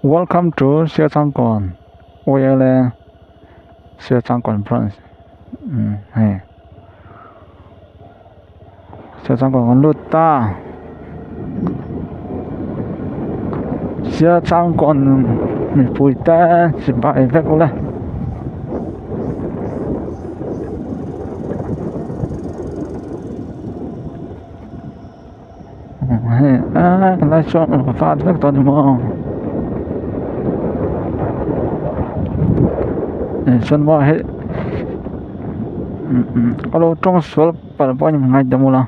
Welcome to Siachangkawn YLA Siachangkawn branch umm hei Siachangkawn kan lut ta Siachangkawn mipui te chibai vek ule. Hei a helai sawn a vat vek tawh a ni maw chuan maw hei ka lo tawng sual palh pawh a ni ngaidam ula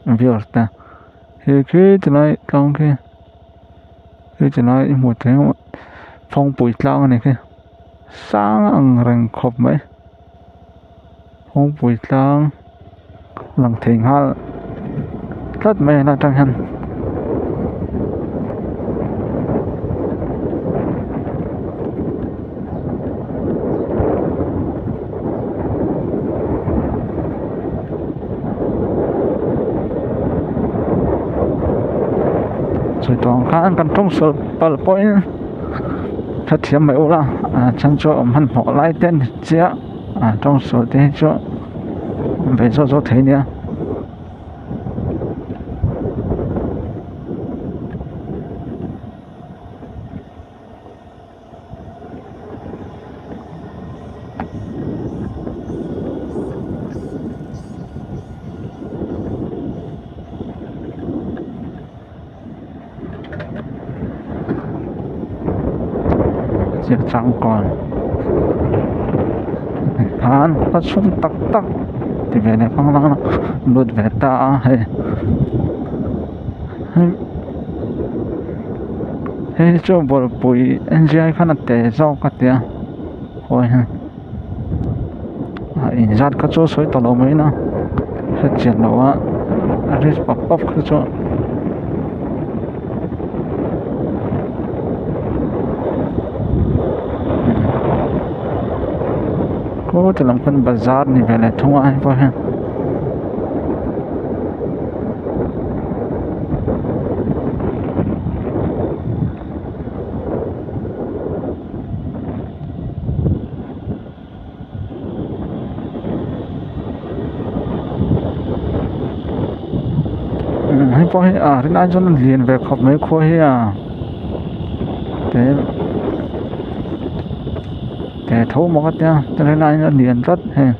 viewers te hei khi tilai tlang khi khi tilai i hmuh theih ang phawngpui tlang a ni khi sang ang reng khawp mai phawngpui tlang. Lang thei nghal tlat mai a atang hian sawi tawh ang khan kan tawng sual palh pawhin hrethiam mai ula a chhan chu a awm hmanhmawh lai te a ni chiah. A tawng sual te hi chu ve zawk zawk thei nia. Changkawn khan khaw chhung tak tak ti ve leh hmang lang a lut ve ta a hei hei chu bawlhpui engzia khan a te zawk a tia khawi hi a inzat kha chu sawi tawh lo mai ila hretchian loh a a risk pap pap kha chu. Khaw ti lam khawn bazar ni ve leh thung a hei pawh hian. Hei pawh hi a rin ai chuan a lian ve khawp mai khua hi a te te tho maw ka tia ti rin aiin a lian tlat hei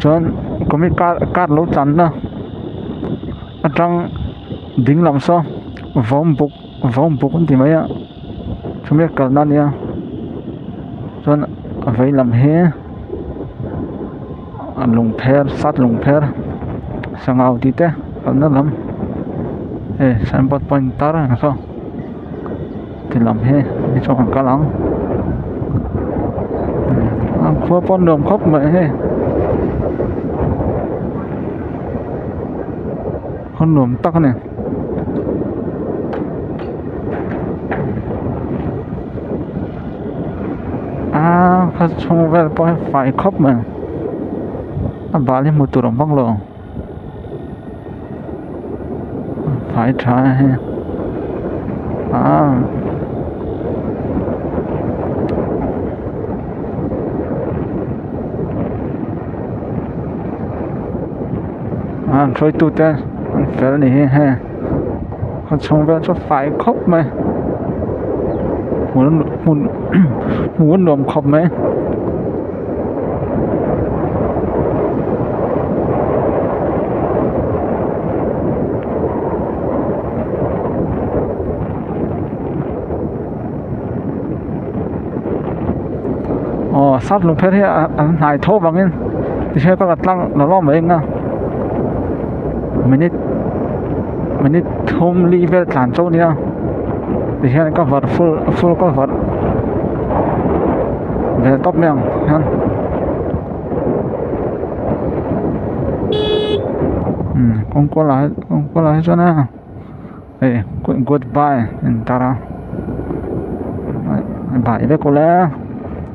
chuan kawmi car car lo tlanna atang ding lam saw vawm buk vawm buk an ti mai a chumi a kalna a nia chuan a vei lam hi a lung pher sat lung pher sangau tih te kalna lam hei signboard pawh a intar reng saw ti lam hi ni chuan kan kal ang an khua pawh a nuam khawp mai hei khaw nuam tak a ni. Aaa khaw chhung vel pawh hi fai khawp mai a bal hi hmuh tur a awm vak lo fai tha a hei aaa. An hruaitute an fel ni hi hei khaw chhung vel chu fai khawp mai hmun hmun hmuh a nuam khawp mai. Aw sap lung pher hi an hnai tho vangin tihian ka la tlang lo lo mai ang a minute minute thum li vel tlan chauh ania tihian ka var full full ka var ve tawp mai ang hian umm kawng kual ah kawng kual ah hi chuan a. Hei goodbye intar a bai vek ula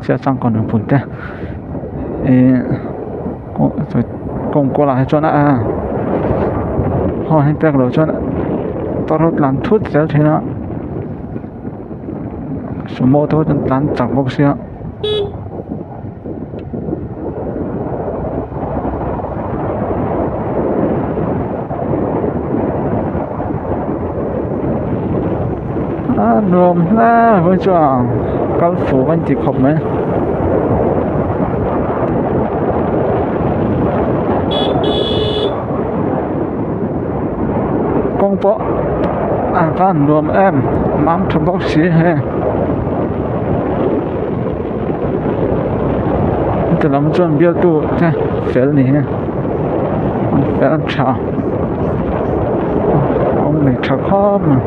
chhiat changkawng nupui te ihh kawng kual ah hi chuan a haw hi pek loh chuan. Motor ho tlan thut zel thin a sumo te pawh chuan tlan chak bawk sia. A nuam hle mai chuan kal fuh an ti khawp mai. Kawng pawh a van nuam em mam tha bawk si hei heti lam chuan bialtu te fel ni hi an fel tha kawng nei tha khawp mai.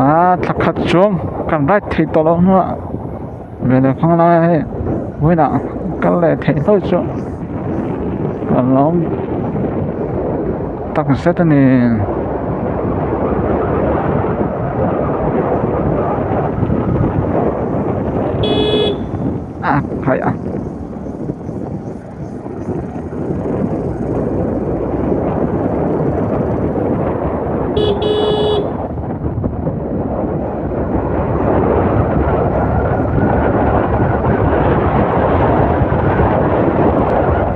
Aaa thla khat chuang kan ride thei tawh loh hnuah veleh hmang lai hei vawiinah kal leh theih hlauh chu ka lawm tak zet a ni. A khai a.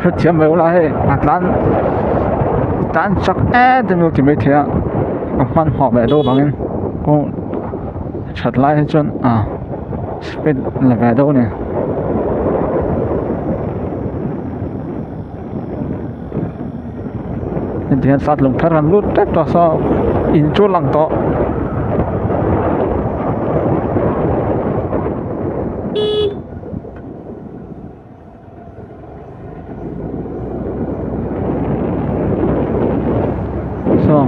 Hrethiam mai ula hei a tlan tlan chak em em lo ti maithei a ka hmanhmawh ve deuh vangin kawng that lai hi chuan ah speed la ve deuh a ni. Heti hian sat lung thar an lut tep tawh saw in chu a lang tawh. Saw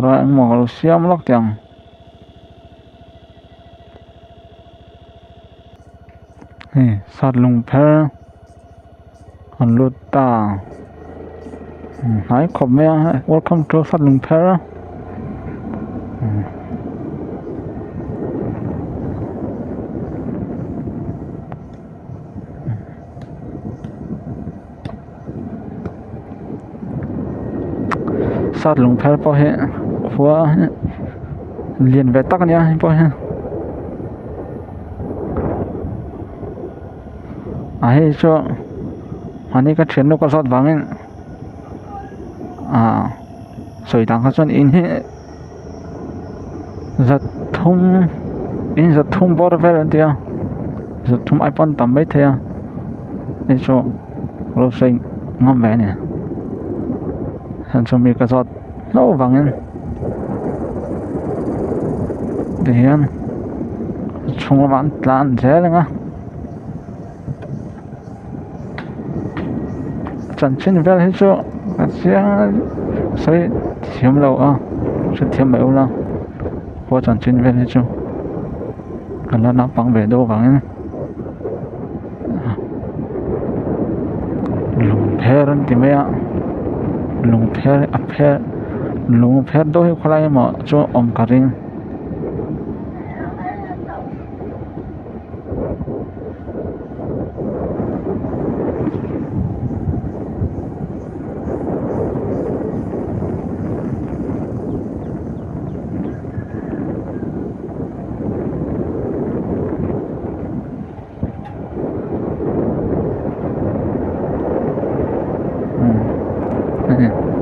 Rawh engmaw ka lo siam lawk teh ang. Hei sat lung pher an lut ta hnai khawp mai a welcome to sat lung pher Sat lung phel pawh hi khua lian ve tak a nia hei pawh hi a hei chu mahni ka thiannu ka zawt vangin ah sawi dan kha chuan in hi zathum in zathum bawr vel an ti a zathum ai pawn tam maithei a hei chu lo sawi ngam ve a ni heng chu mi ka zawt hlauh vangin tihian chhung lamah an tlan zel ang a chanchin vel hi chu a chiang a sawi thiam lo a hrethiam mai ula khua chanchin vel hi chu kan la naupang ve deuh avangin lungpher an ti mai a lungpher a pher lungpher deuh hi khawlai emaw chu a awm ka ring.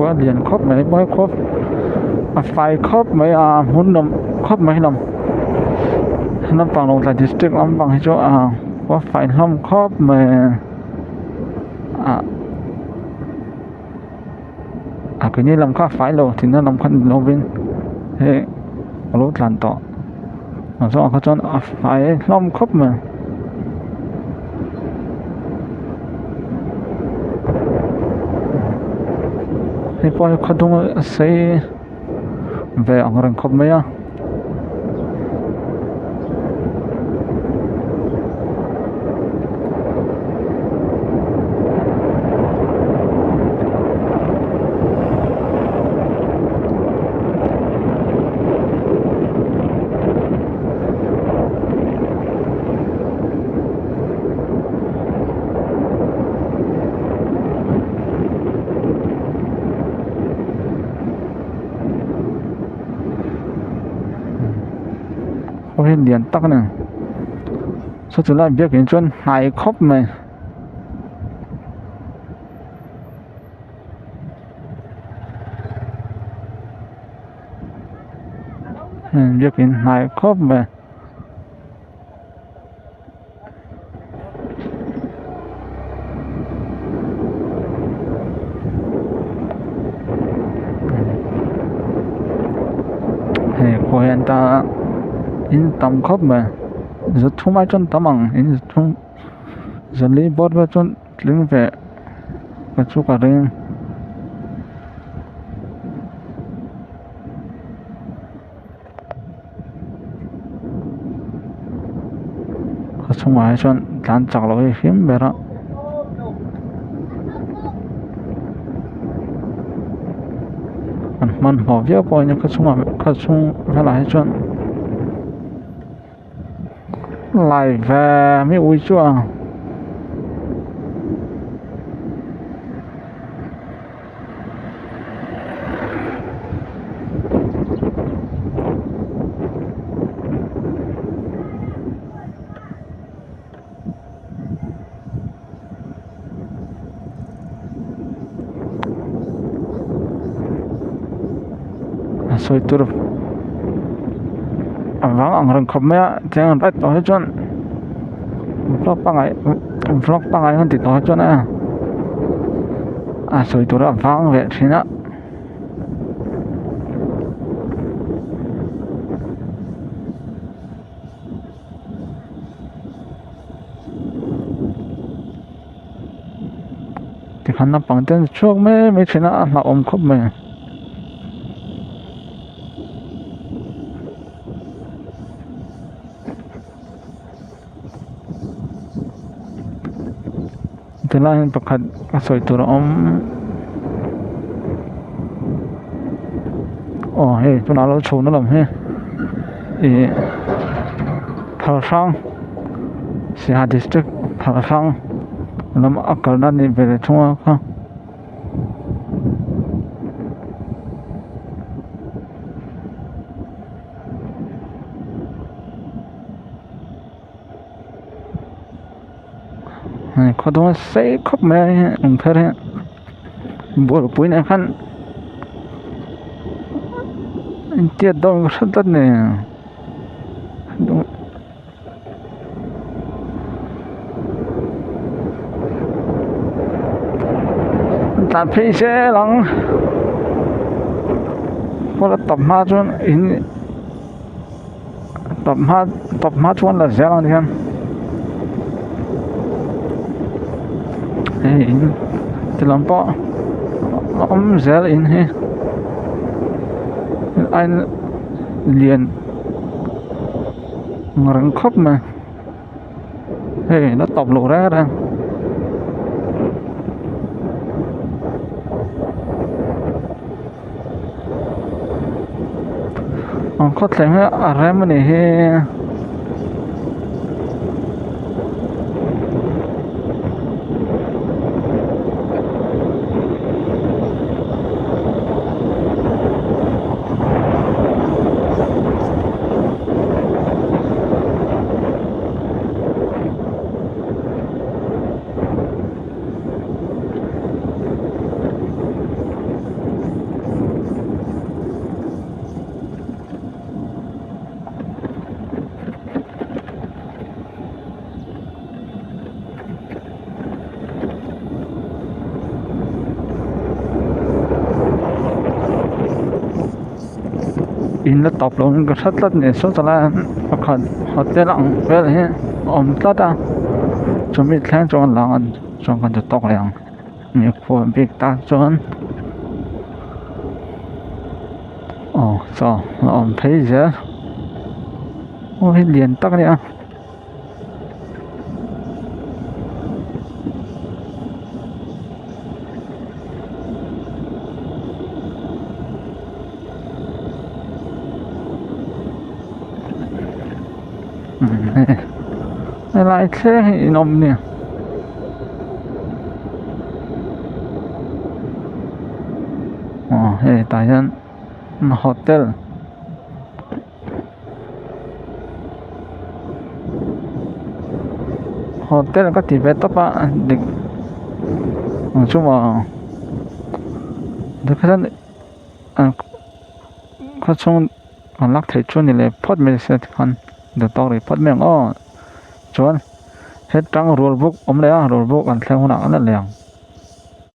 Khua lian khawp mai mawi khawp a fai khawp mai a hmun nuam khawp mai hlawm naupang lawngtlai district lampang hi chu a khua fai hlawm khawp mai ah a keini lam kha a fai lo tihna lam kha ni lovin hei a lo tlan tawh a zawhah kha chuan a fai hlawm khawp mai. Hei pawh hi khaw dung a sei ve ang reng khawp mai a. Khaw hi lian tak a ni saw chu lai biakin chuan hnai khawp mai. Biakin hnai khawp mai. Hei khua hian ta in tam khawp mai za thum ai chuan tam ang in za thum za li bawr vel chuan tling ve ka chu ka ring. A chungah hi chuan tlan chak loh hi hlim ber a an hmanhmawh viau pawh a ni khaw chhungah khaw chhung velah hi chuan lai ve mi ui chu a. A sawi tur a vang ang reng khawp mai a tiang an right tawh hi chuan vlog pangai vlog pangai han ti tawh hi chuan a a sawi tur a vang leh thin a. Tikhan naupang te an chhuak mai mai thin a a hlauhawm khawp mai. Tilai hian pakhat a sawi tur a awm aw hei tunah lo chho na lam hi ih Phalhrang Siaha district Phalhrang lam a kalna a nih ve leh thung a kha. Hei khaw dawn sei khawp mai a hei lungpher hi bualpui nen khan intiat dawn ka hre tlat ni tlan phei zel ang kawt a tawp hma chuan in. Tawp hma tawp hma chuan la zel ang hian hei in ti lam pawh a awm zel in hi a in lian ang reng khawp mai hei la tawp lo reng reng. An khawthleng hi a rem a nih hi. In la tawp lo in ka hre tlat ni saw ta lai ah hian pakhat hotel ang vel hi a awm tlat a chumi thleng chuan lang a chuan kan ti tawk leh ang. Mikhual bik tan chuan. Aw chaw a awm phei zel aw hei lian tak a ni a. Helai thleng hi in awm nia. Aw hei tah hian hotel hotel ka ti ve tawp a dik ang chu maw tikhian khawchhung an lak theih chu ni leh phawt mai se tikhan duhtawk rih phawt mai ang aw chuan hetang rul buk awm leh a rul buk an thleng hunah an la leh ang.